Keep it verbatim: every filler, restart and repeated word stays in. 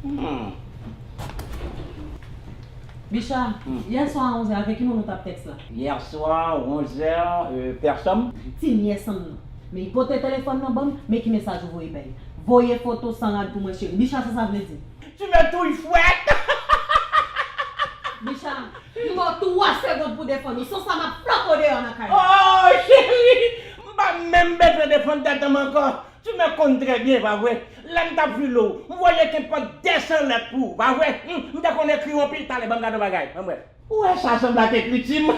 Hmm. Bicha, yè swa a onzè, avèk ki moun ou t ap tèks la? Yè swa, onzè, euh, pèsonn. Ti nyès an m nan. Men li pote telefòn nan ban m, men ki mesaj ou voye bay. Voye foto san rad pou mwen, cheri. Bicha, sa sa vle di? Tu me touilles fwèt! Bicha, m ba w twa segonn pou defann ou. San sa, m ap flanke w deyò nan kay la. Oh, cheri, m pa menm bezwen defann tèt an m ankò. Tu me konn trè byen, pa vre? Lè m t ap file w, m voye kenpòt de san lèt pou ou, pa vre? Hmm, m te konn ekri w anpil. Talè, ban m gade yon bagay. Ban m wè. Ou wè sa sanble ak ekriti m?